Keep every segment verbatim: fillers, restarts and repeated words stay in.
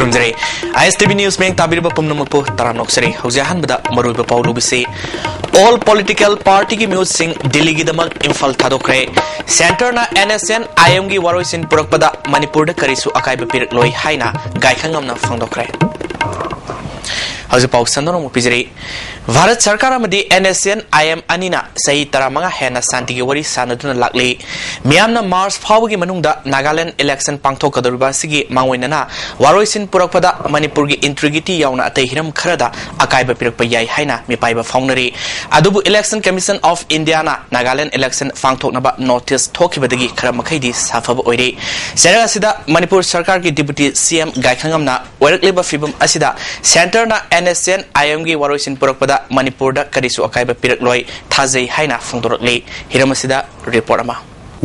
ꯈꯪꯖꯔꯤ꯫ ꯑꯥꯏ ꯑꯦꯁ T V news ꯃꯤꯠꯌꯦꯡ ꯇꯥꯕꯤꯔꯤꯕ ꯄꯨꯝꯅꯃꯛꯄꯨ ꯇꯔꯥꯝꯅ ꯑꯣꯛꯆꯔꯤ꯫ ꯍꯧꯖꯤꯛ ꯑꯍꯥꯟꯕꯗ ꯃꯔꯨꯑꯣꯏꯕ ꯄꯥꯎ ꯂꯧꯕꯁꯤ, ꯑꯣꯜ ꯄꯣꯂꯤꯇꯤꯀꯦꯜ ꯄꯥꯔꯇꯤꯒꯤ ꯃꯤꯍꯨꯠꯁꯤꯡ ꯗꯤꯜꯂꯤꯒꯤꯗꯃꯛ ꯏꯝꯐꯥꯜ ꯊꯥꯗꯣꯛꯈ꯭ꯔꯦ꯫ ꯁꯦꯟꯇꯔꯅ ꯑꯦꯟ ꯑꯦꯁ ꯑꯦꯟ ꯑꯥꯏ ꯑꯦꯝꯒꯤ ꯋꯥꯔꯣꯏꯁꯤꯟ ꯄꯨꯔꯛꯄꯗ ꯃꯅꯤꯄꯨꯔꯗ ꯀꯔꯤꯁꯨ ꯑꯀꯥꯏꯕ ꯄꯤꯔꯛꯂꯣꯏ ꯍꯥꯏꯅ ꯒꯥꯏꯈꯪꯉꯝꯅ ꯐꯣꯡꯗꯣꯛꯈ꯭ꯔꯦ꯫ ꯍꯧꯖꯤꯛ ꯄꯥꯎ ꯁꯟꯗꯣꯛꯅ ꯑꯃꯨꯛ ꯄꯤꯖꯔꯤ꯫ ꯚꯥꯔꯠ ꯁꯔꯀꯥꯔ ꯑꯃꯗꯤ N S N I M ꯑꯅꯤꯅ ꯆꯍꯤ ꯇꯔꯥꯃꯉꯥ ꯍꯦꯟꯅ ꯁꯥꯟꯇꯤꯒꯤ ꯋꯥꯔꯤ ꯁꯥꯟꯅꯗꯨꯅ ꯂꯥꯛꯂꯤ꯫ ꯃꯤꯌꯥꯝꯅ ꯃꯥꯔꯆ ꯐꯥꯎꯕꯒꯤ ꯃꯅꯨꯡꯗ ꯅꯥꯒꯥꯂꯦꯟꯗ ꯏꯂꯦꯛꯁꯟ ꯄꯥꯡꯊꯣꯛꯀꯗꯧꯔꯤꯕ ꯑꯁꯤꯒꯤ ꯃꯥꯡꯑꯣꯏꯅꯅ ꯋꯥꯔꯣꯏꯁꯤꯟ ꯄꯨꯔꯛꯄꯗ ꯃꯅꯤꯄꯨꯔꯒꯤ ꯏꯟꯇꯤꯒ꯭ꯔꯤꯇꯤ ꯌꯥꯎꯅ ꯑꯇꯩ ꯍꯤꯔꯝ ꯈꯔꯗ ꯑꯀꯥꯏꯕ ꯄꯤꯔꯛꯄ ꯌꯥꯏ ꯍꯥꯏꯅ ꯃꯤꯄꯥꯏꯕ ꯐꯥꯎꯅꯔꯤ꯫ ꯑꯗꯨꯕꯨ election commission of Indian Nagaland election ꯄꯥꯡꯊꯣꯛꯅꯕ ꯅꯣꯇꯤꯁ ꯊꯣꯛꯈꯤꯕꯗꯒꯤ ꯈꯔ ꯃꯈꯩꯗꯤ ꯁꯥꯐꯕ ꯑꯣꯏꯔꯦ꯫ ꯆꯩꯔꯛ ꯑꯁꯤꯗ ꯃꯅꯤꯄꯨꯔ ꯁꯔꯀꯥꯔꯒꯤ ꯗꯤꯄꯨꯇꯤ ꯁꯤ ꯑꯦꯝ ꯒꯥꯏꯈꯪꯉꯝꯅ ꯑꯣꯏꯔꯛꯂꯤꯕ ꯐꯤꯕꯝ ꯑꯁꯤꯗ ꯁꯦꯟꯇꯔꯅ ꯑꯦꯟ ꯑꯦꯁ ꯑꯦꯟ ꯑꯥꯏ ꯑꯦꯝꯒꯤ ꯋꯥꯔꯣꯏꯁꯤꯟ ꯄꯨꯔꯛꯄꯗ ꯃꯅꯤꯄꯨꯔꯗ ꯀꯔꯤꯁꯨ ꯑꯀꯥꯏꯕ ꯄꯤꯔꯛꯂꯣꯏ ꯊꯥꯖꯩ ꯍꯥꯏꯅ ꯐꯣꯡꯗꯣꯔꯛꯂꯤ꯫ ꯍꯤꯔꯝ ꯑꯁꯤꯗ ꯔꯤꯄꯣꯔꯠ ꯑꯃ꯫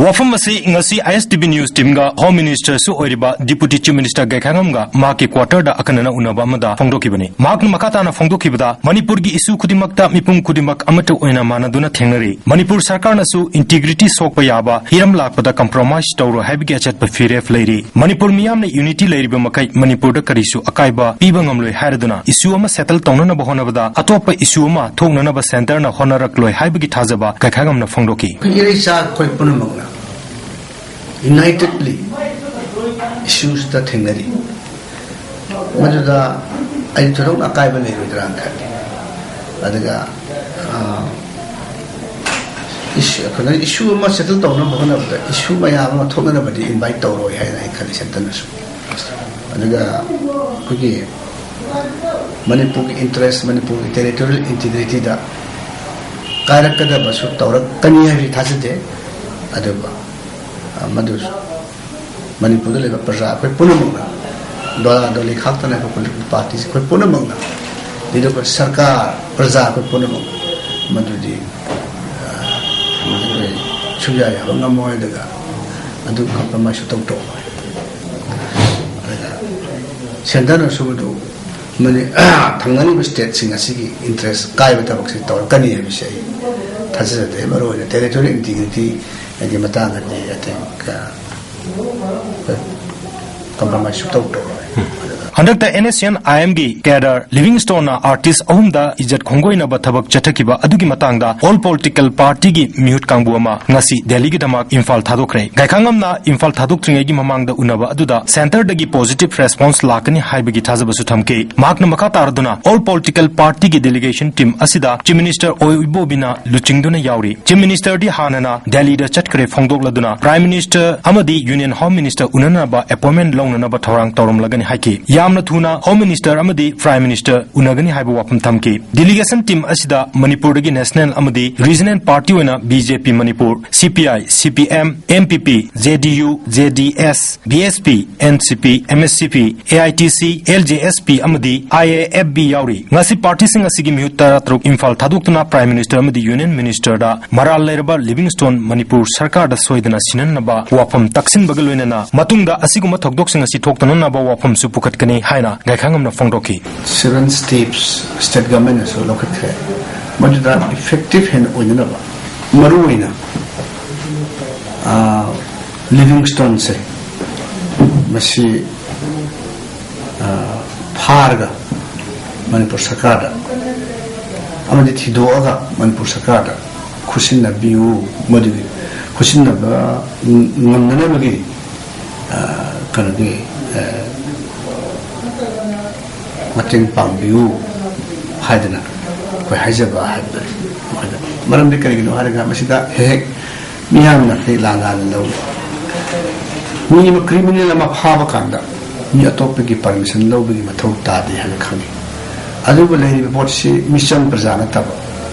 ꯋꯥꯐꯝ ꯑꯁꯤ ꯉꯁꯤ ꯑꯥꯏ ꯑꯦꯁ ꯇꯤ ꯚꯤ ꯅ꯭ꯌꯨꯁ ꯇꯤꯝꯒ ꯍꯣꯝ ꯃꯤꯅꯤꯁꯇꯔꯁꯨ ꯑꯣꯏꯔꯤꯕ ꯗꯤꯄꯨꯇꯤ ꯆꯤꯐ ꯃꯤꯅꯤꯁꯇꯔ ꯒꯥꯏꯈꯪꯉꯝꯒ ꯃꯍꯥꯛꯀꯤ ꯀ꯭ꯋꯥꯇꯔꯗ ꯑꯈꯟꯅꯅ ꯎꯅꯕ ꯑꯃꯗ ꯐꯣꯡꯗꯣꯛꯈꯤꯕꯅꯤ꯫ ꯃꯍꯥꯛꯅ ꯃꯈꯥ ꯇꯥꯅ ꯐꯣꯡꯗꯣꯛꯈꯤꯕꯗ, ꯃꯅꯤꯄꯨꯔꯒꯤ ꯏꯁꯨ ꯈꯨꯗꯤꯡꯃꯛꯇ ꯃꯤꯄꯨꯝ ꯈꯨꯗꯤꯡꯃꯛ ꯑꯃꯠꯇ ꯑꯣꯏꯅ ꯃꯥꯟꯅꯗꯨꯅ ꯊꯦꯡꯅꯔꯤ꯫ ꯃꯅꯤꯄꯨꯔ ꯁꯔꯀꯥꯔꯅꯁꯨ ꯏꯟꯇꯤꯒ꯭ꯔꯤꯇꯤ ꯁꯣꯛꯄ ꯌꯥꯕ ꯍꯤꯔꯝ ꯂꯥꯛꯄꯗ ꯀꯝꯄ꯭ꯔꯣꯃꯥꯏꯁ ꯇꯧꯔꯣꯏ ꯍꯥꯏꯕꯒꯤ ꯑꯆꯦꯠꯄ ꯐꯤꯔꯦꯞ ꯂꯩꯔꯤ꯫ ꯃꯅꯤꯄꯨꯔ ꯃꯤꯌꯥꯝꯅ ꯌꯨꯅꯤꯇꯤ ꯂꯩꯔꯤꯕ ꯃꯈꯩ ꯃꯅꯤꯄꯨꯔꯗ ꯀꯔꯤꯁꯨ ꯑꯀꯥꯏꯕ ꯄꯤꯕ ꯉꯝꯂꯣꯏ ꯍꯥꯏꯔꯗꯨꯅ ꯏꯁꯨ ꯑꯃ ꯁꯦꯇꯜ ꯇꯧꯅꯅꯕ ꯍꯣꯠꯅꯕꯗ ꯑꯇꯣꯞꯄ ꯏꯁꯨ ꯑꯃ ꯊꯣꯛꯅꯅꯕ ꯁꯦꯟꯇꯔꯅ ꯍꯣꯠꯅꯔꯛꯂꯣꯏ ꯍꯥꯏꯕꯒꯤ ꯊꯥꯖꯕ ꯒꯥꯏꯈꯪꯉꯝꯅ ꯐꯣꯡꯗꯣꯛꯈꯤ꯫ ꯑꯩꯈꯣꯏ ꯏꯔꯩꯆꯥ ꯑꯩꯈꯣꯏ ꯄꯨꯝꯅꯃꯛꯅ ꯌꯨꯅꯥꯏꯇꯦꯗꯂꯤ ꯏꯁꯨꯁꯤꯗ ꯊꯦꯡꯅꯔꯤ꯫ ꯃꯗꯨꯗ ꯑꯩ ꯊꯣꯏꯗꯣꯛꯅ ꯑꯀꯥꯏꯕ ꯂꯩꯔꯣꯏꯗ꯭ꯔꯥꯅ ꯈꯜꯂꯤ꯫ ꯑꯗꯨꯒ, ꯑ, ꯏꯁꯨ, ꯑꯩꯈꯣꯏꯅ ꯏꯁꯨ ꯑꯃ ꯁꯦꯇꯜ ꯇꯧꯅꯕ ꯍꯣꯠꯅꯕꯗ ꯏꯁꯨ ꯃꯌꯥꯝ ꯑꯃ ꯊꯣꯛꯅꯅꯕꯗꯤ ꯏꯟꯚꯥꯏꯠ ꯇꯧꯔꯣꯏ ꯍꯥꯏꯅ ꯑꯩ ꯈꯜꯂꯤ ꯁꯦꯟꯇꯔꯅꯁꯨ꯫ ꯑꯗꯨꯒ ꯑꯩꯈꯣꯏꯒꯤ ꯃꯅꯤꯄꯨꯔꯒꯤ ꯏꯟꯇꯔꯦꯁ, ꯃꯅꯤꯄꯨꯔꯒꯤ ꯇꯦꯔꯤꯇꯣꯔꯤꯌꯦꯜ ꯏꯟꯇꯤꯒ꯭ꯔꯤꯇꯤꯗ ꯀꯥꯏꯔꯛꯀꯗꯕꯁꯨ ꯇꯧꯔꯛꯀꯅꯤ ꯍꯥꯏꯕꯁꯤ ꯊꯥꯖꯗꯦ꯫ ꯑꯗꯨꯕꯨ, ꯑ, ꯃꯗꯨ ꯃꯅꯤꯄꯨꯔꯗ ꯂꯩꯕ ꯄ꯭ꯔꯖꯥ ꯑꯩꯈꯣꯏ ꯄꯨꯝꯅꯃꯛꯅ, ꯗꯣꯂꯥ ꯗꯣꯂꯤ ꯈꯥꯛꯇꯅ ꯑꯩꯈꯣꯏ ꯄꯣꯂꯤꯇꯤꯀꯦꯜ ꯄꯥꯔꯇꯤꯁ ꯑꯩꯈꯣꯏ ꯄꯨꯝꯅꯃꯛꯅ, ꯂꯤꯗꯔ ꯁꯔꯀꯥꯔ, ꯄ꯭ꯔꯖꯥ ꯑꯩꯈꯣꯏ ꯄꯨꯝꯅꯃꯛ ꯃꯗꯨꯗꯤ, ꯑ, ꯑꯩꯈꯣꯏ ꯁꯨꯡꯌꯥ ꯌꯥꯕ ꯉꯝꯃꯣꯏ꯫ ꯑꯗꯨꯒ ꯑꯗꯨ ꯀꯝꯄ꯭ꯔꯣꯃꯥꯏꯁꯁꯨ ꯇꯧ ꯇꯧꯔꯣꯏ꯫ ꯑꯗꯨꯒ ꯁꯦꯟꯇꯔꯅꯁꯨ ꯃꯗꯨ ꯃꯅꯤ-, ꯊꯪꯅꯔꯤꯕ ꯁ꯭ꯇꯦꯠꯁꯤꯡ ꯑꯁꯤꯒꯤ ꯏꯟꯇꯔꯦꯁ ꯀꯥꯏꯕ ꯊꯕꯛꯁꯤ ꯇꯧꯔꯛꯀꯅꯤ ꯍꯥꯏꯕꯁꯤ ꯑꯩ ꯊꯥꯖꯖꯗꯦ꯫ ꯃꯔꯨꯑꯣꯏꯅ ꯇꯦꯔꯤꯇꯣꯔꯤꯌꯦꯜ ꯏꯟꯇꯤꯒ꯭ꯔꯤꯇꯤꯒꯤ ꯃꯇꯥꯡꯗꯗꯤ, I think, ꯑ, ꯀꯝꯄ꯭ꯔꯣꯃꯥꯏꯁ ꯁꯨꯡꯇꯧ ꯇꯧꯔꯣꯏ꯫ ꯍꯟꯗꯛꯇ NSCN-IM-ꯒꯤ cadre Livingstone-ꯅ artist ꯑꯍꯨꯝꯗ ꯏꯖꯠ ꯈꯣꯡꯒꯣꯏꯅꯕ ꯊꯕꯛ ꯆꯠꯊꯈꯤꯕ ꯑꯗꯨꯒꯤ ꯃꯇꯥꯡꯗ all political party-ꯒꯤ ꯃꯤꯍꯨꯠ ꯀꯥꯡꯕꯨ ꯑꯃ ꯉꯁꯤ ꯗꯦꯜꯂꯤꯒꯤꯗꯃꯛ ꯏꯝꯐꯥꯜ ꯊꯥꯗꯣꯛꯈ꯭ꯔꯦ꯫ ꯒꯥꯏꯈꯥꯉꯝꯅ ꯏꯝꯐꯥꯜ ꯊꯥꯗꯣꯛꯇ꯭ꯔꯤꯉꯩꯒꯤ ꯃꯃꯥꯡꯗ ꯎꯅꯕ ꯑꯗꯨꯗ centre-ꯗꯒꯤ positive response ꯂꯥꯛꯀꯅꯤ ꯍꯥꯏꯕꯒꯤ ꯊꯥꯖꯕꯁꯨ ꯊꯝꯈꯤ꯫ ꯃꯍꯥꯛꯅ ꯃꯈꯥ ꯇꯥꯔꯗꯨꯅ all political party-ꯒꯤ delegation team ꯑꯁꯤꯗ Chief Minister ꯑꯣꯏ ꯏꯕꯣꯕꯤꯅ ꯂꯨꯆꯤꯡꯗꯨꯅ ꯌꯥꯎꯔꯤ꯫ Chief Minister-ꯗꯤ ꯍꯥꯟꯅꯅ ꯗꯦꯜꯂꯤꯗ ꯆꯠꯈ꯭ꯔꯦ ꯐꯣꯡꯗꯣꯛꯂꯗꯨꯅ Prime Minister ꯑꯃꯗꯤ Union Home Minister ꯎꯅꯅꯕ appointment ꯂꯧꯅꯅꯕ ꯊꯧꯔꯥꯡ ꯇꯧꯔꯝꯂꯒꯅꯤ ꯍꯥꯏꯈꯤ꯫ ꯌꯥꯝꯅ ꯊꯨꯅ Home Minister ꯑꯃꯗꯤ Prime Minister ꯎꯅꯒꯅꯤ ꯍꯥꯏꯕ ꯋꯥꯐꯝ ꯊꯝꯈꯤ꯫ Delegation team ꯑꯁꯤꯗ ꯃꯅꯤꯄꯨꯔꯗꯒꯤ national ꯑꯃꯗꯤ regional party ꯑꯣꯏꯅ BJP Manipur, CPI, CPM, NPP, JDU, JDS, BSP, NCP, MSCP, AITC, LJSP ꯑꯃꯗꯤ IAFB ꯌꯥꯎꯔꯤ꯫ ꯉꯁꯤ party-ꯁꯤꯡ ꯑꯁꯤꯒꯤ ꯃꯤꯍꯨꯠ ꯇꯔꯥꯇꯔꯨꯛ ꯏꯝꯐꯥꯜ ꯊꯥꯗꯣꯛꯇꯨꯅ Prime Minister ꯑꯃꯗꯤ Union Minister-ꯗ ꯃꯔꯥꯜ ꯂꯩꯔꯕ Livingstone ꯃꯅꯤꯄꯨꯔ ꯁꯔꯀꯥꯔꯗ ꯁꯣꯏꯗꯅ ꯁꯤꯟꯍꯟꯅꯕ ꯋꯥꯐꯝ ꯇꯛꯁꯤꯟꯕꯒ ꯂꯣꯏꯅꯅ ꯃꯇꯨꯡꯗ ꯑꯁꯤꯒꯨꯝꯕ ꯊꯧꯗꯣꯛꯁꯤꯡ ꯑꯁꯤ ꯊꯣꯛꯇꯅꯅꯕ ꯋꯥꯐꯝꯁꯨ ꯄꯨꯈꯠꯀꯅꯤ ꯍꯥꯏꯅ ꯒꯥꯏꯈꯥꯉꯝꯅ ꯐꯣꯡꯗꯣꯛꯈꯤ꯫ Seven steps state government-ꯅꯁꯨ ꯂꯧꯈꯠꯈ꯭ꯔꯦ꯫ ꯃꯗꯨꯗ effective ꯍꯦꯟꯅ ꯑꯣꯏꯅꯅꯕ ꯃꯔꯨꯑꯣꯏꯅ, ꯑ, Livingstone-ꯁꯦ ꯃꯁꯤ, ꯑ, ꯐꯥꯔꯒ ꯃꯅꯤꯄꯨꯔ ꯁꯔꯀꯥꯔꯗ ꯑꯃꯗꯤ ꯊꯤꯗꯣꯛꯑꯒ ꯃꯅꯤꯄꯨꯔ ꯁꯔꯀꯥꯔꯗ ꯈꯨꯠꯁꯤꯟꯅꯕꯤꯌꯨ, ꯃꯗꯨꯒꯤ ꯈꯨꯠꯁꯤꯟꯅꯕ ꯉꯝꯅꯅꯕꯒꯤ, ꯑ, ꯀꯩꯅꯣꯒꯤ, ꯑ, ꯃꯇꯦꯡ ꯄꯥꯡꯕꯤꯌꯨ ꯍꯥꯏꯗꯅ ꯑꯩꯈꯣꯏ ꯍꯥꯏꯖꯕ ꯍꯥꯏꯕꯗꯨꯅꯤ꯫ ꯃꯈꯣꯏꯗ ꯃꯔꯝꯗꯤ ꯀꯔꯤꯒꯤꯅꯣ ꯍꯥꯏꯔꯒ ꯃꯁꯤꯗ ꯍꯦꯛ ꯍꯦꯛ ꯃꯤꯌꯥꯝꯅ ꯍꯦꯛ ꯂꯥꯟꯅ ꯂꯧꯏ꯫ ꯃꯤ ꯑꯃ criminal ꯑꯃ ꯐꯥꯕ ꯀꯥꯟꯗ ꯃꯤ ꯑꯇꯣꯞꯄꯒꯤ permission ꯂꯧꯕꯒꯤ ꯃꯊꯧ ꯇꯥꯗꯦ ꯍꯥꯏꯅ ꯈꯪꯉꯤ꯫ ꯑꯗꯨꯕꯨ ꯂꯩꯔꯤꯕ ꯄꯣꯠꯁꯤ ꯃꯤꯆꯝ ꯄ꯭ꯔꯖꯥ ꯅꯠꯇꯕ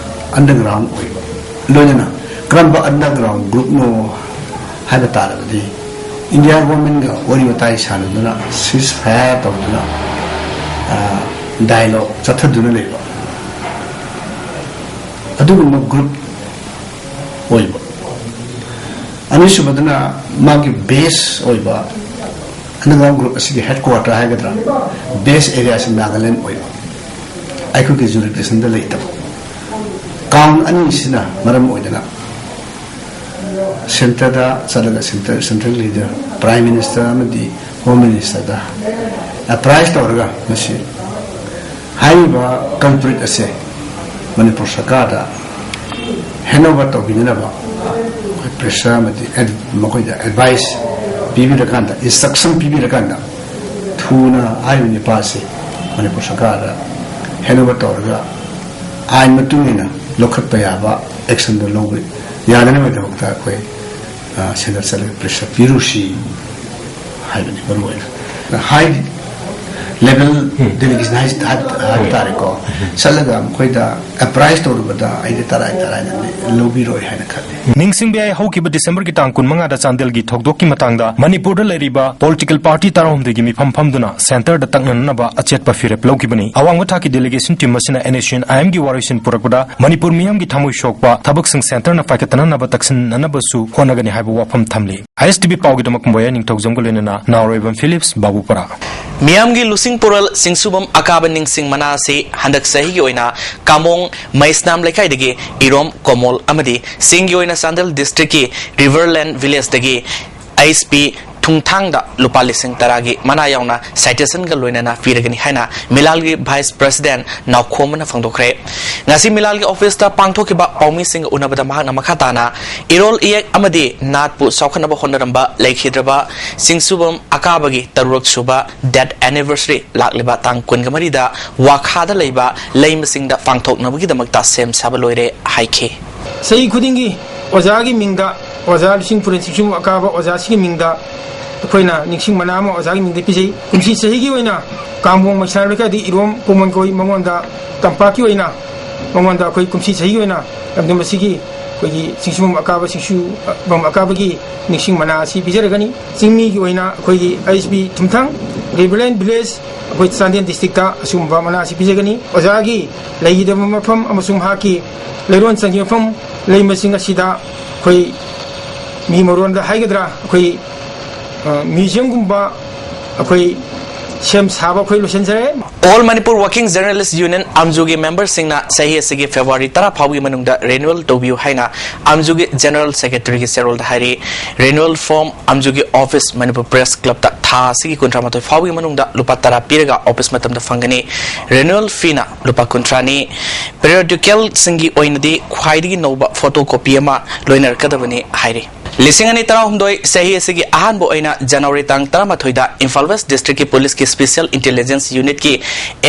underground ꯑꯣꯏꯕ, ꯂꯣꯏꯅꯅ ꯀꯔꯝꯕ underground group-ꯅꯣ ꯍꯥꯏꯕ ꯇꯥꯔꯕꯗꯤ India government-ꯒ ꯋꯥꯔꯤ ꯋꯥꯇꯥꯏ ꯁꯥꯟꯅꯗꯨꯅ ceasefire ꯇꯧꯗꯨꯅ, ꯑ, dialogue ꯆꯠꯊꯗꯨꯅ ꯂꯩꯕ ꯑꯗꯨꯒꯨꯝꯕ group ꯑꯣꯏꯕ꯫ ꯑꯅꯤꯁꯨꯕꯗꯅ ꯃꯥꯒꯤ base ꯑꯣꯏꯕ underground group ꯑꯁꯤꯒꯤ headquarter ꯍꯥꯏꯒꯗ꯭ꯔꯥ, base area-ꯁꯤ Nagaland ꯑꯣꯏꯕ, ꯑꯩꯈꯣꯏꯒꯤ jurisdiction-ꯗ ꯂꯩꯇꯕ꯫ Count ꯑꯅꯤꯁꯤꯅ ꯃꯔꯝ ꯑꯣꯏꯗꯅ centre-ꯗ ꯆꯠꯂꯒ centre, central leader, Prime Minister ꯑꯃꯗꯤ ꯍꯣꯝ ꯃꯤꯅꯤꯁꯇꯔꯗ ꯑꯦꯄ꯭ꯔꯥꯏꯁ ꯇꯧꯔꯒ ꯃꯁꯤ ꯍꯥꯏꯔꯤꯕ ꯀꯜꯄ꯭ꯔꯤꯠ ꯑꯁꯦ ꯃꯅꯤꯄꯨꯔ ꯁꯔꯀꯥꯔꯗ ꯍꯦꯟꯑꯣꯚꯔ ꯇꯧꯕꯤꯅꯅꯕ ꯑꯩꯈꯣꯏ ꯄ꯭ꯔꯦꯁꯔ ꯑꯃꯗꯤ ꯑꯦꯗ- ꯃꯈꯣꯏꯗ ꯑꯦꯗꯚꯥꯏꯁ ꯄꯤꯕꯤꯔꯀꯥꯟꯗ, ꯏꯟꯁꯇ꯭ꯔꯛꯁꯟ ꯄꯤꯕꯤꯔꯀꯥꯟꯗ, ꯊꯨꯅ ꯍꯥꯏꯔꯤꯕ ꯅꯤꯄꯥ ꯑꯁꯤ ꯃꯅꯤꯄꯨꯔ ꯁꯔꯀꯥꯔꯗ ꯍꯦꯟꯑꯣꯚꯔ ꯇꯧꯔꯒ ꯑꯥꯏꯟ ꯃꯇꯨꯡ ꯏꯟꯅ ꯂꯧꯈꯠꯄ ꯌꯥꯕ ꯑꯦꯛꯁꯟꯗꯨ ꯂꯧꯕ ꯌꯥꯅꯅꯕꯒꯤꯗꯃꯛꯇ ꯑꯩꯈꯣꯏ, ꯑ, ꯁꯦꯟꯇꯔ ꯆꯠꯂꯒ ꯄ꯭ꯔꯦꯁꯔ ꯄꯤꯔꯨꯁꯤ ꯍꯥꯏꯕꯅꯤ ꯃꯔꯨ ꯑꯣꯏꯅ꯫ ꯍꯥꯏ ꯂꯦꯚꯦꯜ ꯗꯦꯂꯤꯒꯦꯁꯟ ꯍꯥꯏ-, ꯍꯥꯏꯕ ꯍꯥꯏꯕ ꯇꯥꯔꯦꯀꯣ, ꯆꯠꯂꯒ ꯃꯈꯣꯏꯗ ꯑꯦꯄ꯭ꯔꯥꯏꯁ ꯇꯧꯔꯨꯕꯗ ꯑꯩꯗꯤ ꯇꯔꯥꯏ ꯇꯔꯥꯏꯅ ꯂꯧꯕꯤꯔꯣꯏ ꯍꯥꯏꯅ ꯈꯜꯂꯤ꯫ ꯅꯤꯡꯁꯤꯡꯕ ꯌꯥꯏ, ꯍꯧꯈꯤꯕ ꯗꯤꯁꯦꯝꯕꯔꯒꯤ ꯇꯥꯡ ꯀꯨꯟꯃꯉꯥꯗ ꯆꯥꯟꯗꯦꯜꯒꯤ ꯊꯧꯗꯣꯛꯀꯤ ꯃꯇꯥꯡꯗ ꯃꯅꯤꯄꯨꯔꯗ ꯂꯩꯔꯤꯕ ꯄꯣꯂꯤꯇꯤꯀꯦꯜ ꯄꯥꯔꯇꯤ ꯇꯔꯥꯍꯨꯝꯗꯣꯏꯒꯤ ꯃꯤꯐꯝ ꯐꯝꯗꯨꯅ ꯁꯦꯟꯇꯔꯗ ꯇꯛꯅꯅꯅꯕ ꯑꯆꯦꯠꯄ ꯐꯤꯔꯦꯞ ꯂꯧꯈꯤꯕꯅꯤ꯫ ꯑꯋꯥꯡꯕ ꯊꯥꯛꯀꯤ ꯗꯦꯂꯤꯒꯦꯁꯟ ꯇꯤꯝ ꯑꯁꯤꯅ NSCN-IMꯒꯤ ꯋꯥꯔꯣꯏꯁꯤꯟ ꯄꯨꯔꯛꯄꯗ ꯃꯅꯤꯄꯨꯔ ꯃꯤꯌꯥꯝꯒꯤ ꯊꯃꯣꯏ ꯁꯣꯛꯄ ꯊꯕꯛꯁꯤꯡ ꯁꯦꯟꯇꯔꯅ ꯄꯥꯏꯈꯠꯇꯅꯅꯕ ꯇꯛꯁꯤꯟꯅꯅꯕꯁꯨ ꯍꯣꯠꯅꯒꯅꯤ ꯍꯥꯏꯕ ꯋꯥꯐꯝ ꯊꯝꯂꯤ꯫ ISTV ꯄꯥꯎꯒꯤꯗꯃꯛ ꯀꯨꯝꯕꯣꯌꯥ ꯅꯤꯡꯊꯧꯖꯝꯒ ꯂꯣꯏꯅꯅ ꯅꯥꯎꯔꯣꯏꯕꯝ ꯐꯤꯂꯤꯞꯁ, ꯕꯥꯕꯨꯄꯥꯔꯥ꯫ ꯃꯤꯌꯥꯝꯒꯤ ꯂꯨꯆꯤꯡ ꯄꯨꯔꯦꯜ ꯆꯤꯡꯁꯨꯕꯝ ꯑꯀꯥꯕ ꯅꯤꯡꯁꯤꯡ ꯃꯅꯥ ꯑꯁꯤ ꯍꯟꯗꯛ ꯆꯍꯤꯒꯤ ꯑꯣꯏꯅ ꯀꯥꯃꯣꯡ ꯃꯩꯁꯅꯥꯝ ꯂꯩꯀꯥꯏꯗꯒꯤ ꯏꯔꯣꯝ ꯀꯣꯃꯣꯜ ꯑꯃꯗꯤ ꯆꯤꯡꯒꯤ ꯑꯣꯏꯅ ꯆꯥꯟꯗꯦꯜ ꯗꯤꯁꯇ꯭ꯔꯤꯛꯀꯤ ꯔꯤꯚꯔꯂꯦꯟ ꯚꯤꯂꯦꯖꯇꯒꯤ ꯑꯩꯆ ꯄꯤ ꯊꯨꯡꯊꯥꯡꯗ ꯂꯨꯄꯥ ꯂꯤꯁꯤꯡ ꯇꯔꯥꯒꯤ ꯃꯅꯥ ꯌꯥꯎꯅ ꯁꯥꯏꯇꯦꯁꯟꯒ ꯂꯣꯏꯅꯅ ꯄꯤꯔꯒꯅꯤ ꯍꯥꯏꯅ ꯃꯤꯂꯥꯜꯒꯤ ꯚꯥꯏꯁ ꯄ꯭ꯔꯦꯁꯤꯗꯦꯟ ꯅꯥꯎꯈꯣꯝꯕꯅ ꯐꯣꯡꯗꯣꯛꯈ꯭ꯔꯦ꯫ ꯉꯁꯤ ꯃꯤꯂꯥꯜꯒꯤ ꯑꯣꯐꯤꯁꯇ ꯄꯥꯡꯊꯣꯛꯈꯤꯕ ꯄꯥꯎꯃꯤꯁꯤꯡꯒ ꯎꯅꯕꯗ ꯃꯍꯥꯛꯅ ꯃꯈꯥ ꯇꯥꯅ ꯏꯔꯣꯜ ꯏꯌꯦꯛ ꯑꯃꯗꯤ ꯅꯥꯠꯄꯨ ꯆꯥꯎꯈꯠꯅꯕ ꯍꯣꯠꯅꯔꯝꯕ ꯂꯩꯈꯤꯗ꯭ꯔꯕ ꯆꯤꯡꯁꯨꯕꯝ ꯑꯀꯥꯕꯒꯤ ꯇꯔꯨꯛ ꯁꯨꯕ ꯗꯦꯠ ꯑꯦꯅꯤꯚꯔꯁꯔꯤ ꯂꯥꯛꯂꯤꯕ ꯇꯥꯡ ꯀꯨꯟꯒ ꯃꯔꯤꯗ ꯋꯥꯈꯥꯗ ꯂꯩꯕ ꯂꯩꯃꯁꯤꯡꯗ ꯄꯥꯡꯊꯣꯛꯅꯕꯒꯤꯗꯃꯛꯇ ꯁꯦꯝ ꯁꯥꯕ ꯂꯣꯏꯔꯦ ꯍꯥꯏꯈꯤ꯫ ꯆꯍꯤ ꯈꯨꯗꯤꯡꯒꯤ ꯑꯣꯖꯥꯒꯤ ꯃꯤꯡꯗ, ꯑꯣꯖꯥ ꯂꯤꯁꯤꯡ ꯄꯨꯔꯦꯟ ꯆꯤꯡꯁꯨꯝ ꯑꯀꯥꯕ ꯑꯣꯖꯥꯁꯤꯒꯤ ꯃꯤꯡꯗ ꯑꯩꯈꯣꯏꯅ ꯅꯤꯡꯁꯤꯡ ꯃꯅꯥ ꯑꯃ ꯑꯣꯖꯥꯒꯤ ꯃꯤꯡꯗ ꯄꯤꯖꯩ꯫ ꯀꯨꯝꯁꯤ ꯆꯍꯤꯒꯤ ꯑꯣꯏꯅ ꯀꯥꯡꯕꯣꯡ ꯃꯩꯁꯥ ꯂꯩꯀꯥꯏꯗ ꯏꯔꯣꯝ ꯀꯣꯃꯟ ꯀꯧꯏ, ꯃꯉꯣꯟꯗ ꯇꯝꯄꯥꯛꯀꯤ ꯑꯣꯏꯅ ꯃꯉꯣꯟꯗ ꯑꯩꯈꯣꯏ ꯀꯨꯝꯁꯤ ꯆꯍꯤꯒꯤ ꯑꯣꯏꯅ ꯂꯝꯗꯝ ꯑꯁꯤꯒꯤ ꯑꯩꯈꯣꯏꯒꯤ ꯆꯤꯡꯁꯨꯝ ꯑꯀꯥꯕ, ꯆꯤꯡꯁꯨꯕꯝ ꯑꯀꯥꯕꯒꯤ ꯅꯤꯡꯁꯤꯡ ꯃꯅꯥ ꯑꯁꯤ ꯄꯤꯖꯔꯒꯅꯤ꯫ ꯆꯤꯡꯃꯤꯒꯤ ꯑꯣꯏꯅ ꯑꯩꯈꯣꯏꯒꯤ ꯑꯩꯆ ꯕꯤ ꯊꯨꯝꯊꯥꯡ, ꯔꯤꯚꯔꯂꯦꯟ ꯚꯤꯂꯦꯖ, ꯑꯩꯈꯣꯏ ꯆꯥꯟꯗꯦꯜ ꯗꯤꯁꯇ꯭ꯔꯤꯛꯇ ꯑꯁꯤꯒꯨꯝꯕ ꯃꯅꯥ ꯑꯁꯤ ꯄꯤꯖꯒꯅꯤ꯫ ꯑꯣꯖꯥꯒꯤ ꯂꯩꯒꯗꯕ ꯃꯐꯝ ꯑꯃꯁꯨꯡ ꯃꯍꯥꯛꯀꯤ ꯂꯩꯔꯣꯟ ꯆꯪꯈꯤꯕ ꯃꯐꯝ, ꯂꯩ ꯃꯁꯤꯡ ꯑꯁꯤꯗ ꯑꯩꯈꯣꯏ ꯃꯤ ꯃꯔꯣꯟꯗ ꯍꯥꯏꯒꯗ꯭ꯔꯥ, ꯑꯩꯈꯣꯏ, ꯑ, ꯃ꯭ꯌꯨꯖꯤꯌꯝꯒꯨꯝꯕ, ꯑꯩꯈꯣꯏ ꯁꯦꯝ ꯁꯥꯕ ꯑꯩꯈꯣꯏ ꯂꯣꯏꯁꯤꯟꯖꯔꯦ꯫ All Manipur Working Journalist Union ꯑꯝꯖꯨꯒꯤ ꯃꯦꯝꯕꯔꯁꯤꯡꯅ ꯆꯍꯤ ꯑꯁꯤꯒꯤ ꯐꯦꯕ꯭ꯔꯨꯋꯥꯔꯤ ꯇꯔꯥ ꯐꯥꯎꯕꯒꯤ ꯃꯅꯨꯡꯗ ꯔꯤꯅ꯭ꯌꯨꯋꯦꯜ ꯇꯧꯕꯤꯌꯨ ꯍꯥꯏꯅ ꯑꯝꯖꯨꯒꯤ ꯖꯦꯅꯔꯦꯜ ꯁꯦꯀ꯭ꯔꯦꯇꯔꯤꯒꯤ ꯆꯦꯔꯣꯜꯗ ꯍꯥꯏꯔꯤ꯫ ꯔꯤꯅ꯭ꯌꯨꯋꯦꯜ ꯐꯣꯔꯝ ꯑꯝꯖꯨꯒꯤ ꯑꯣꯐꯤꯁ ꯃꯅꯤꯄꯨꯔ ꯄ꯭ꯔꯦꯁ ꯀ꯭ꯂꯕꯇ ꯊꯥ ꯑꯁꯤꯒꯤ ꯀꯨꯟꯊ꯭ꯔꯥ ꯃꯥꯊꯣꯏ ꯐꯥꯎꯕꯒꯤ ꯃꯅꯨꯡꯗ ꯂꯨꯄꯥ ꯇꯔꯥ ꯄꯤꯔꯒ ꯑꯣꯐꯤꯁ ꯃꯇꯝꯗ ꯐꯪꯒꯅꯤ꯫ ꯔꯤꯅ꯭ꯌꯨꯋꯦꯜ ꯐꯤꯅ ꯂꯨꯄꯥ ꯀꯨꯟꯊ꯭ꯔꯥꯅꯤ꯫ ꯄꯦꯔꯤꯌꯣꯗꯤꯀꯦꯜꯁꯤꯡꯒꯤ ꯑꯣꯏꯅꯗꯤ ꯈ꯭ꯋꯥꯏꯗꯒꯤ ꯅꯧꯕ ꯐꯣꯇꯣ ꯀꯣꯄꯤ ꯑꯃ ꯂꯣꯏꯅꯔꯛꯀꯗꯕꯅꯤ ꯍꯥꯏꯔꯤ꯫ ꯂꯤꯁꯤꯡ ꯑꯅꯤ ꯇꯔꯥꯍꯨꯝꯗꯣꯏ ꯆꯍꯤ ꯑꯁꯤꯒꯤ ꯑꯍꯥꯟꯕ ꯑꯣꯏꯅ ꯖꯅꯋꯥꯔꯤ ꯇꯥꯡ ꯇꯔꯥꯃꯥꯊꯣꯏꯗ ꯏꯝꯐꯥꯜ ꯋꯦꯁ ꯗꯤꯁꯇ꯭ꯔꯤꯛꯀꯤ ꯄꯨꯂꯤꯁꯀꯤ ꯁ꯭ꯄꯦꯁꯤꯌꯦꯜ ꯏꯟꯇꯦꯂꯤꯖꯦꯟꯁ ꯌꯨꯅꯤꯠꯀꯤ,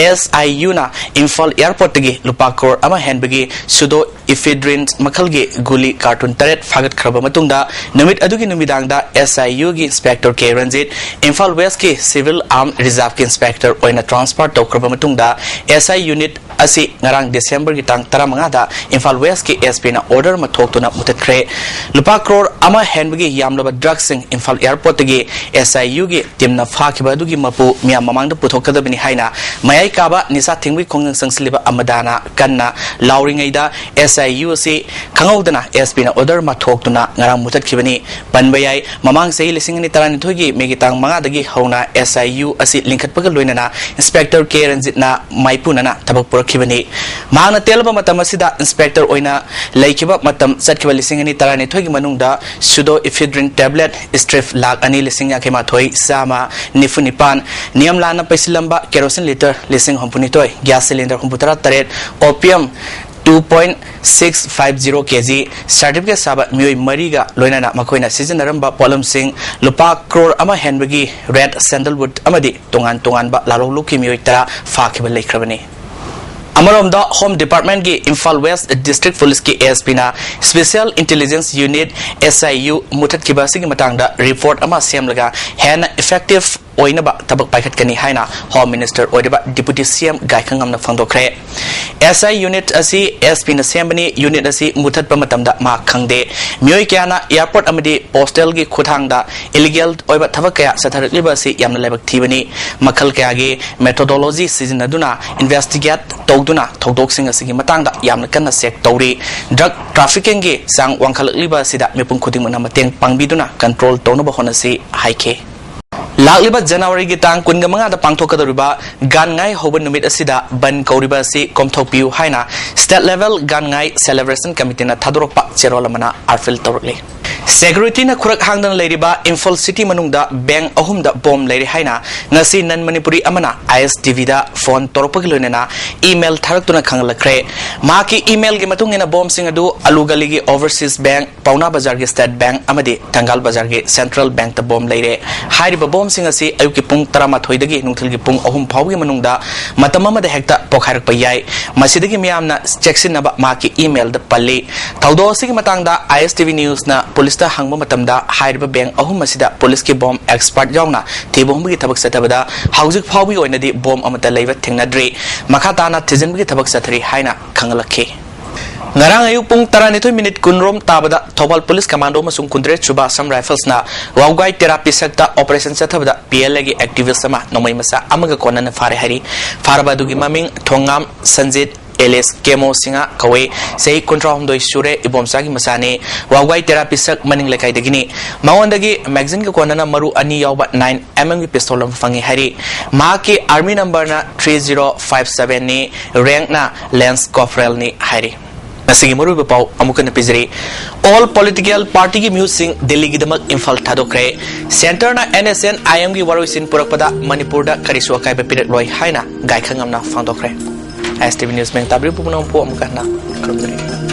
ꯑꯦꯁ ꯑꯥꯏ ꯌꯨꯅ ꯏꯝꯐꯥꯜ ꯑꯦꯌꯔꯄꯣꯔꯠꯇꯒꯤ ꯂꯨꯄꯥ ꯀ꯭ꯔꯣꯔ ꯑꯃ ꯍꯦꯟꯕꯒꯤ ꯁꯨꯗꯣ ꯏꯐꯤꯗ꯭ꯔꯤꯟ ꯃꯈꯜꯒꯤ ꯒꯨꯂꯤ ꯀꯥꯔꯇꯨꯟ ꯇꯔꯦꯠ ꯐꯥꯒꯠꯈ꯭ꯔꯕ ꯃꯇꯨꯡꯗ, ꯅꯨꯃꯤꯠ ꯑꯗꯨꯒꯤ ꯅꯨꯃꯤꯗꯥꯡꯗ ꯑꯦꯁ ꯑꯥꯏ ꯌꯨꯒꯤ ꯏꯟꯁꯄꯦꯛꯇꯔ ꯀꯦ ꯔꯟꯖꯤꯠ ꯏꯝꯐꯥꯜ ꯋꯦꯁꯀꯤ ꯁꯤꯚꯤꯜ ꯑꯥꯔꯝ ꯔꯤꯖꯥꯔꯚꯀꯤ ꯏꯟꯁꯄꯦꯛꯇꯔ ꯑꯣꯏꯅ ꯇ꯭ꯔꯥꯟꯁꯐꯔ ꯇꯧꯈ꯭ꯔꯕ ꯃꯇꯨꯡꯗ, ꯑꯦꯁ ꯑꯥꯏ ꯌꯨꯅꯤꯠ ꯑꯁꯤ ꯉꯔꯥꯡ ꯗꯤꯁꯦꯝꯕꯔꯒꯤ ꯇꯥꯡ ꯇꯔꯥꯃꯉꯥꯗ ꯏꯝꯐꯥꯜ ꯋꯦꯁꯀꯤ ꯑꯦꯁ ꯄꯤꯅ ꯑꯣꯔꯗꯔ ꯑꯃ ꯊꯣꯛꯇꯨꯅ ꯃꯨꯊꯠꯈ꯭ꯔꯦ꯫ ꯂꯨꯄꯥ ꯀ꯭ꯔꯣꯔ ꯑꯃ ꯍꯦꯟꯕꯒꯤ ꯌꯥꯝꯂꯕ ꯗ꯭ꯔꯒꯁꯤꯡ ꯏꯝꯐꯥꯜ ꯑꯦꯌꯔꯄꯣꯔꯠꯇꯒꯤ ꯑꯦꯁ ꯑꯥꯏ ꯌꯨꯒꯤ ꯇꯤꯝꯅ ꯐꯥꯈꯤꯕ ꯑꯗꯨꯒꯤ ꯃꯄꯨ ꯃꯤꯌꯥꯝ ꯃꯃꯥꯡꯗ ꯄꯨꯊꯣꯛꯀꯗꯕꯅꯤ ꯍꯥꯏꯅ ꯃꯌꯥꯏ ꯀꯥꯕ ꯅꯤꯁꯥ ꯊꯤꯡꯕꯒꯤ ꯈꯣꯡꯖꯪ ꯆꯪꯁꯤꯜꯂꯤꯕ ꯑꯃꯗꯥꯅ ꯀꯟꯅ ꯂꯥꯎꯔꯤꯉꯩꯗ, ꯑꯦꯁ ꯑꯥꯏ ꯌꯨ ꯑꯁꯤ ꯈꯪꯍꯧꯗꯅ ꯑꯦꯁ ꯄꯤꯅ ꯑꯣꯔꯗꯔ ꯑꯃ ꯊꯣꯛꯇꯨꯅ ꯉꯔꯥꯡ ꯃꯨꯊꯠꯈꯤꯕꯅꯤ꯫ ꯄꯟꯕ ꯌꯥꯏ, ꯃꯃꯥꯡ ꯆꯍꯤ ꯂꯤꯁꯤꯡ ꯑꯅꯤ ꯇꯔꯥꯅꯤꯊꯣꯏꯒꯤ ꯃꯦꯒꯤ ꯇꯥꯡ ꯃꯉꯥꯗꯒꯤ ꯍꯧꯅ ꯑꯦꯁ ꯑꯥꯏ ꯌꯨ ꯑꯁꯤ ꯂꯤꯡꯈꯠꯄꯒ ꯂꯣꯏꯅꯅ ꯏꯟꯁꯄꯦꯛꯇꯔ ꯀꯦ ꯔꯟꯖꯤꯠꯅ ꯃꯥꯏꯄꯨꯅꯅ ꯊꯕꯛ ꯄꯨꯔꯛꯈꯤꯕꯅꯤ꯫ ꯃꯍꯥꯛꯅ ꯇꯦꯜꯂꯕ ꯃꯇꯝ ꯑꯁꯤꯗ ꯏꯟꯁꯄꯦꯛꯇꯔ ꯑꯣꯏꯅ ꯂꯩꯈꯤꯕ ꯃꯇꯝ ꯆꯠꯈꯤꯕ ꯂꯤꯁꯤꯡ ꯑꯅꯤ ꯇꯔꯥꯅꯤꯊꯣꯏꯒꯤ ꯃꯅꯨꯡꯗ ꯁꯨꯗꯣ ꯏꯐꯤꯗ꯭ꯔꯤꯟ ꯇꯦꯕ꯭ꯂꯦꯠ ꯁ꯭ꯇ꯭ꯔꯤꯞ ꯂꯥꯈ ꯑꯅꯤ ꯂꯤꯁꯤꯡ ꯌꯥꯡꯈꯩ ꯃꯥꯊꯣꯏ ꯆꯥꯝꯃ ꯅꯤꯐꯨ ꯅꯤꯄꯥꯟ, ꯅꯤꯌꯝ ꯂꯥꯟꯅ ꯄꯩꯁꯤꯜꯂꯝꯕ ꯀꯦꯔꯣꯁꯤꯟ ꯂꯤꯇꯔ ꯂꯤꯁꯤꯡ ꯍꯨꯝꯐꯨꯅꯤꯊꯣꯏ, ꯒ꯭ꯌꯥꯁ ꯁꯤꯂꯤꯟꯗꯔ ꯍꯨꯝꯐꯨꯇꯔꯥ ꯇꯔꯦꯠ, opium two point six five zero K G, certificate ꯁꯥꯕ ꯃꯤꯑꯣꯏ ꯃꯔꯤꯒ ꯂꯣꯏꯅꯅ ꯃꯈꯣꯏꯅ ꯁꯤꯖꯤꯟꯅꯔꯝꯕ ꯄꯣꯠꯂꯝꯁꯤꯡ ꯂꯨꯄꯥ ꯀ꯭ꯔꯣꯔ ꯑꯃ ꯍꯦꯟꯕꯒꯤ ꯔꯦꯗ ꯁꯦꯟꯗꯜꯋꯨꯗ ꯑꯃꯗꯤ ꯇꯣꯉꯥꯟ ꯇꯣꯉꯥꯟꯕ ꯂꯥꯂꯣꯡꯂꯨꯞꯀꯤ ꯃꯤꯑꯣꯏ ꯇꯔꯥ ꯐꯥꯈꯤꯕ ꯂꯩꯈ꯭ꯔꯕꯅꯤ꯫ ꯑꯃꯔꯣꯝꯗ, ꯍꯣꯝ ꯗꯤꯄꯥꯔꯠꯃꯦꯟꯠꯀꯤ ꯏꯝꯐꯥꯜ ꯋꯦꯁ ꯗꯤꯁꯇ꯭ꯔꯤꯛ ꯄꯨꯂꯤꯁꯀꯤ ꯑꯦꯁ ꯄꯤꯅ special intelligence unit, S I U, ꯃꯨꯊꯠꯈꯤꯕ ꯑꯁꯤꯒꯤ ꯃꯇꯥꯡꯗ ꯔꯤꯄꯣꯔꯠ ꯑꯃ ꯁꯦꯝꯂꯒ ꯍꯦꯟꯅ ꯏꯐꯦꯛꯇꯤꯚ ꯑꯣꯏꯅꯕ ꯊꯕꯛ ꯄꯥꯏꯈꯠꯀꯅꯤ ꯍꯥꯏꯅ ꯍꯣꯝ ꯃꯤꯅꯤꯁꯇꯔ ꯑꯣꯏꯔꯤꯕ ꯗꯤꯄꯨꯇꯤ ꯁꯤ ꯑꯦꯝ ꯒꯥꯏꯈꯉꯝꯅ ꯐꯣꯡꯗꯣꯛꯈ꯭ꯔꯦ꯫ ꯑꯦꯁ ꯑꯥꯏ ꯌꯨꯅꯤꯠ ꯑꯁꯤ ꯑꯦꯁ ꯄꯤꯅ ꯁꯦꯝꯕꯅꯤ꯫ ꯌꯨꯅꯤꯠ ꯑꯁꯤ ꯃꯨꯊꯠꯄ ꯃꯇꯝꯗ ꯃꯍꯥꯛ ꯈꯪꯗꯦ꯫ ꯃꯤꯑꯣꯏ ꯀꯌꯥꯅ ꯑꯦꯌꯔꯄꯣꯔꯠ ꯑꯃꯗꯤ ꯄꯣꯁꯇꯦꯜꯒꯤ ꯈꯨꯠꯊꯥꯡꯗ ꯏꯂꯤꯒꯦꯜ ꯑꯣꯏꯕ ꯊꯕꯛ ꯀꯌꯥ ꯆꯠꯊꯔꯛꯂꯤꯕ ꯑꯁꯤ ꯌꯥꯝꯅ ꯂꯥꯏꯕꯛ ꯊꯤꯕꯅꯤ꯫ ꯃꯈꯜ ꯀꯌꯥꯒꯤ ꯃꯦꯊꯣꯗꯣꯂꯣꯖꯤ ꯁꯤꯖꯤꯟꯅꯗꯨꯅ ꯏꯟꯚꯦꯁꯇꯤꯒꯦꯠ ꯇꯧꯗꯨꯅ ꯊꯧꯗꯣꯛꯁꯤꯡ ꯑꯁꯤꯒꯤ ꯃꯇꯥꯡꯗ ꯌꯥꯝꯅ ꯀꯟꯅ ꯆꯦꯛ ꯇꯧꯔꯤ꯫ ꯗ꯭ꯔꯒ ꯇ꯭ꯔꯥꯐꯤꯀꯤꯡꯒꯤ ꯆꯥꯡ ꯋꯥꯡꯈꯠꯂꯛꯂꯤꯕ ꯑꯁꯤꯗ ꯃꯤꯄꯨꯝ ꯈꯨꯗꯤꯡꯃꯛꯅ ꯃꯇꯦꯡ ꯄꯥꯡꯕꯤꯗꯨꯅ ꯀꯟꯇ꯭ꯔꯣꯜ ꯇꯧꯅꯕ ꯍꯣꯠꯅꯁꯤ ꯍꯥꯏꯈꯤ꯫ ꯂꯥꯛꯂꯤꯕ ꯖꯅꯋꯥꯔꯤꯒꯤ ꯇꯥꯡ ꯀꯨꯟꯃꯉꯥꯗ ꯄꯥꯡꯊꯣꯛꯀꯗꯧꯔꯤꯕ ꯒꯥꯟꯉꯥꯏ ꯍꯧꯕ ꯅꯨꯃꯤꯠ ꯑꯁꯤꯗ ꯕꯟ ꯀꯧꯔꯤꯕ ꯑꯁꯤ ꯀꯣꯝꯊꯣꯛꯄꯤꯌꯨ ꯍꯥꯏꯅ State Level ꯒꯥꯟꯉꯥꯏ Celebration Committeeꯅ ꯊꯥꯗꯣꯔꯛꯄ ꯆꯦꯔꯣꯜ ꯑꯃꯅ ꯑꯥꯔꯐꯤꯜ ꯇꯧꯔꯛꯂꯤ꯫ Securityꯅ ꯈꯨꯔꯛ ꯍꯥꯡꯗꯅ ꯂꯩꯔꯤꯕ ꯏꯝꯐꯥꯜ city ꯃꯅꯨꯡꯗ bank ꯑꯍꯨꯝꯗ bomb ꯂꯩꯔꯦ ꯍꯥꯏꯅ ꯉꯁꯤ non Manipuri ꯑꯃꯅ ISTVꯗ phone ꯇꯧꯔꯛꯄꯒꯤ ꯂꯣꯏꯅꯅ email ꯊꯥꯔꯛꯇꯨꯅ ꯈꯪꯍꯜꯂꯛꯈ꯭ꯔꯦ꯫ ꯃꯍꯥꯛꯀꯤ emailꯒꯤ ꯃꯇꯨꯡ ꯏꯟꯅ bombꯁꯤꯡ ꯑꯗꯨ ꯑꯂꯨ ꯒꯂꯤꯒꯤ Overseas Bank, ꯄꯥꯎꯅꯥ ꯕꯖꯥꯔꯒꯤ State Bank ꯑꯃꯗꯤ ꯊꯪꯒꯥꯜ ꯕꯖꯥꯔꯒꯤ Central Bankꯇ bomb ꯂꯩꯔꯦ꯫ ꯍꯥꯏꯔꯤꯕ bombꯁꯤꯡ ꯑꯁꯤ ꯑꯌꯨꯛꯀꯤ ꯄꯨꯡ ꯇꯔꯥꯃꯥꯊꯣꯏꯗꯒꯤ ꯅꯨꯡꯊꯤꯜꯒꯤ ꯄꯨꯡ ꯑꯍꯨꯝ ꯐꯥꯎꯒꯤ ꯃꯅꯨꯡꯗ ꯃꯇꯝ ꯑꯃꯗ ꯍꯦꯛꯇ ꯄꯣꯈꯥꯏꯔꯛꯄ ꯌꯥꯏ꯫ ꯃꯁꯤꯗꯒꯤ ꯃꯤꯌꯥꯝꯅ ꯆꯦꯛꯁꯤꯟꯅꯕ ꯃꯍꯥꯛꯀꯤ emailꯗ ꯄꯜꯂꯤ꯫ ꯊꯧꯗꯣꯛ ꯑꯁꯤꯒꯤ ꯃꯇꯥꯡꯗ ISTV Newsꯅ policeꯇ ꯍꯪꯕ ꯃꯇꯝꯗ ꯍꯥꯏꯔꯤꯕ bank ꯑꯍꯨꯝ ꯑꯁꯤꯗ policeꯀꯤ bomb expert ꯌꯥꯎꯅ ꯊꯤꯕ ꯍꯨꯝꯕꯒꯤ ꯊꯕꯛ ꯆꯠꯊꯕꯗ ꯍꯧꯖꯤꯛ ꯐꯥꯎꯕꯒꯤ ꯑꯣꯏꯅꯗꯤ bomb ꯑꯃꯠꯇ ꯂꯩꯕ ꯊꯦꯡꯅꯗ꯭ꯔꯤ꯫ ꯃꯈꯥ ꯇꯥꯅ ꯊꯤꯖꯤꯟꯕꯒꯤ ꯊꯕꯛ ꯆꯠꯊꯔꯤ ꯍꯥꯏꯅ ꯈꯪꯍꯜꯂꯛꯈꯤ꯫ ꯉꯔꯥꯡ ꯑꯌꯨꯛ ꯄꯨꯡ ꯇꯔꯥꯅꯤꯊꯣꯏ minute ꯀꯨꯟꯔꯣꯝ ꯇꯥꯕꯗ ꯊꯧꯕꯥꯜ police commando ꯑꯃꯁꯨꯡ ꯀꯨꯟꯇꯔꯦꯠ ꯁꯨꯕ Assam Riflesꯅ ꯋꯥꯎꯒꯥꯏ ꯇꯦꯔꯥ ꯄꯤꯁꯛꯇ operation ꯆꯠꯊꯕꯗ PLAꯒꯤ activist ꯑꯃ ꯅꯣꯡꯃꯩ ꯃꯆꯥ ꯑꯃꯒ ꯀꯣꯟꯅꯅ ꯐꯥꯔꯦ ꯍꯥꯏꯔꯤ꯫ ꯐꯥꯔꯕ ꯑꯗꯨꯒꯤ ꯃꯃꯤꯡ ꯊꯣꯡꯉꯥꯝ ꯁꯟꯖꯤꯠ alias ꯀꯦꯃꯣ ꯁꯤꯡꯍ ꯀꯧꯏ꯫ ꯆꯍꯤ ꯀꯨꯟꯊ꯭ꯔꯥꯍꯨꯝꯗꯣꯏ ꯁꯨꯔꯦ, ꯏꯕꯣꯝꯆꯥꯒꯤ ꯃꯆꯥꯅꯤ꯫ ꯋꯥꯎꯒꯥꯏ ꯇꯦꯔꯥ ꯄꯤꯁꯛ ꯃꯅꯤꯡ ꯂꯩꯀꯥꯏꯗꯒꯤꯅꯤ꯫ ꯃꯉꯣꯟꯗꯒꯤ magazineꯒ ꯀꯣꯟꯅꯅ ꯃꯔꯨ ꯑꯅꯤ ꯌꯥꯎꯕ nine MMꯒꯤ pistol ꯑꯃ ꯐꯪꯉꯤ ꯍꯥꯏꯔꯤ꯫ ꯃꯍꯥꯛꯀꯤ army numberꯅ three zero five sevenꯅꯤ, rankꯅ Lance Corporalꯅꯤ ꯍꯥꯏꯔꯤ꯫ ꯉꯁꯤꯒꯤ ꯃꯔꯨꯑꯣꯏꯕ ꯄꯥꯎ ꯑꯃꯨꯛ ꯍꯟꯅ ꯄꯤꯖꯔꯤ꯫ All political partyꯒꯤ ꯃꯤꯍꯨꯠꯁꯤꯡ ꯗꯤꯜꯂꯤꯒꯤꯗꯃꯛ Imphal ꯊꯥꯗꯣꯛꯈ꯭ꯔꯦ꯫ Centreꯅ NSCN-IMꯒꯤ ꯋꯥꯔꯣꯏꯁꯤꯟ ꯄꯨꯔꯛꯄꯗ ꯃꯅꯤꯄꯨꯔꯗ ꯀꯔꯤꯁꯨ ꯑꯀꯥꯏꯕ ꯄꯤꯔꯛꯂꯣꯏ ꯍꯥꯏꯅ ꯒꯥꯏꯈꯪ ꯑꯃꯅ ꯐꯣꯡꯗꯣꯛꯈ꯭ꯔꯦ꯫ ISTV News ꯃꯦꯡ ꯇꯥꯕꯤꯔꯤꯕ ꯄꯨꯝꯅꯃꯛꯄꯨ ꯑꯃꯨꯛ ꯍꯟꯅ ꯈꯨꯔꯨꯝꯖꯔꯤ꯫